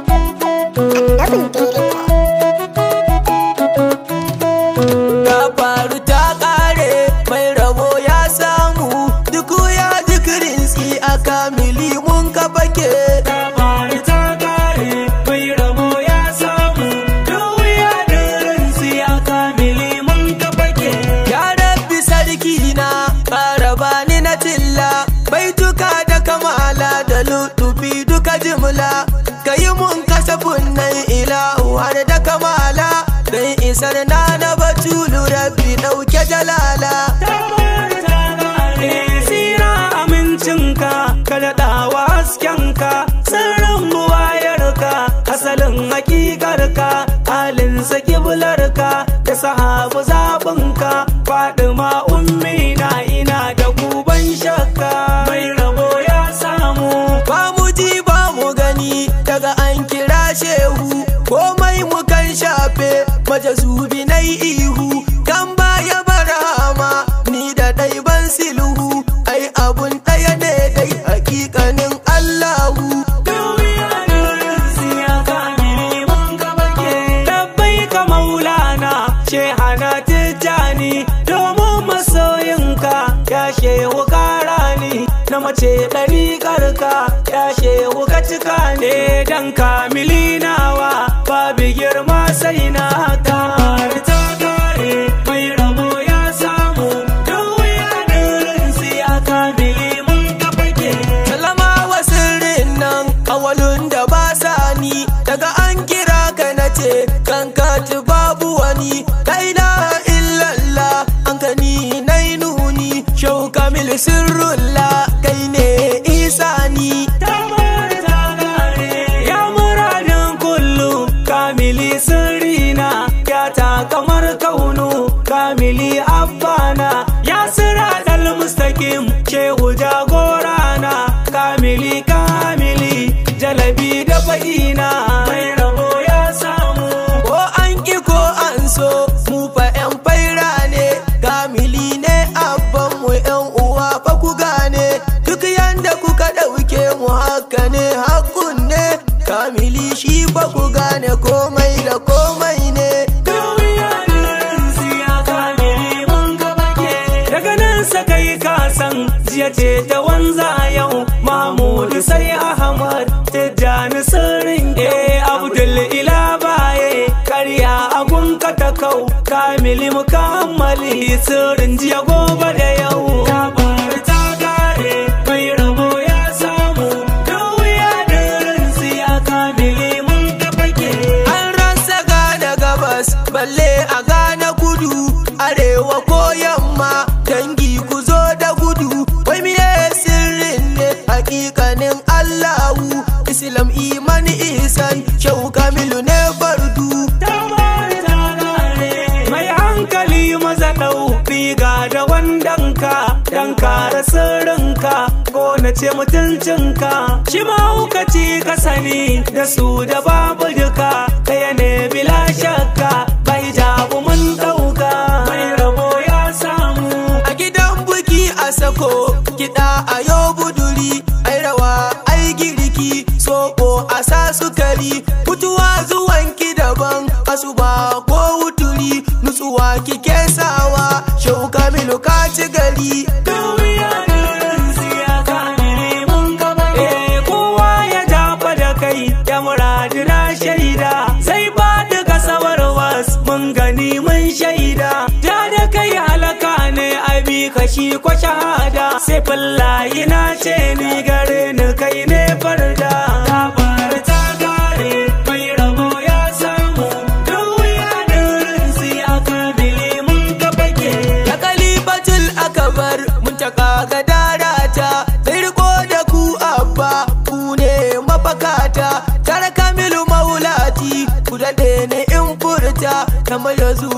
Annabin Dereko. Ta faru ta kare, mai rabo ya samu, duk ya ji kirinsi a kamili mun ka fake. Ta faru ta kare, mai rabo ya samu, duk ya ji a kamili mun ka fake. Ya Rabbi sarki na, ƙara bani na tilla, baituka da kamala da lutufi duka jimla. Ka yi mun kasafin nan ilahu har da kamala, don isar na na batulu Rabbi ɗauke jalala. Ta faru ta kare, tsira amincinka, ka daɗawa haskenka, sirrin buwayarka, asalin hakikarka, halin sakiblarka, da sahabu zaɓinka, Faɗima ummina ina da kuban shakka, mai rabo ya samu. Ba mu ji ba mu gani daga an kira shehu, komai mu kan shafe majazubi na ihu, kan baya barama ni da ɗai ban silhu, ai abun ɗaya ne dai hakikanin Allahu. Labbaika Maulana, Shehana Tijjani, domin masoyinka ya shehu karani, na mace ɗariƙarka ya shehu ka cika ne, dan kamili nawa babu girma sai na ka. Ta kare, mai rabo ya samu, duk ya dirin siya kamili mun ka fake. Salama wa sirrin nan awalun da ba sa ni, daga an kira ka na ce kan ka ci babu wani, la ilaha illallah an ka ni na nuni, shau kamil sirrullah kai ne isani. Ya muradin kullu kamili sirrina, ya ta kamar kaunu kamili abbana, ya siratal mustaqim shehu jagorana, kamili kamili jalabi da fa'ina, mai rabo ya samu. Ko an ki ko an so mu fa yan faira ne, kamili ne abban mu yan uwa fa ku gane, duk yanda kuka ɗauke mu haka ne hakkun ne, kamili shi fa ku gane komai da komai ne. Daga nan sakai kasan jiya ce ta wanza yau, Mahmudu sai Ahmad Tijjani sirrin e Abdul ila baye karya agun katakau, kamili mukammali sirrin jiya gobe da yau. Ta faru ta kare, mai rabo ya samu, duk ya dirin siya kamili mun ka fake. An rasa gane gabas balle a gane kudu, arewa ko yamma dangi ku zo da gudu, wai miye sirrin ne hakikanin Allahu, Islam imani ihsan shau kamilu ne fardu. Mai hankali maza ɗau riga da wandonka, dan kare sirrinka ko na ce mutuncinka. Shi mahaukaci ka sani da su da babu duka, ɗaya ne bila shakka bai jabu mun ɗauka. Mai rabo ya samu. A gidan buki a sako kiɗa a yo buduri, ai rawa ai girki soko a sa sukari, mutuwa zuwanki daban asuba ko wuturi, nutsuwa kike sawa shau kamilu ka ci gari. Eh, kowa ya jafa da kai ya muradi na shaida, sai ba duka sawarwas mun gani mun shaida, ja da kai halaka ne abi kashi ko shahada, sai fallahi na ce ni gare ni kai ne farda. Ta faru ta kare, mai rabo ya samu, duk ya dirin siya kamili mun ka fake. Ya kalifatul akabar mun taka ga darata, sai riko da ku abba ku ne mafakata, tare kamilu maulati ku daɗe ne in furta, kamar yanzu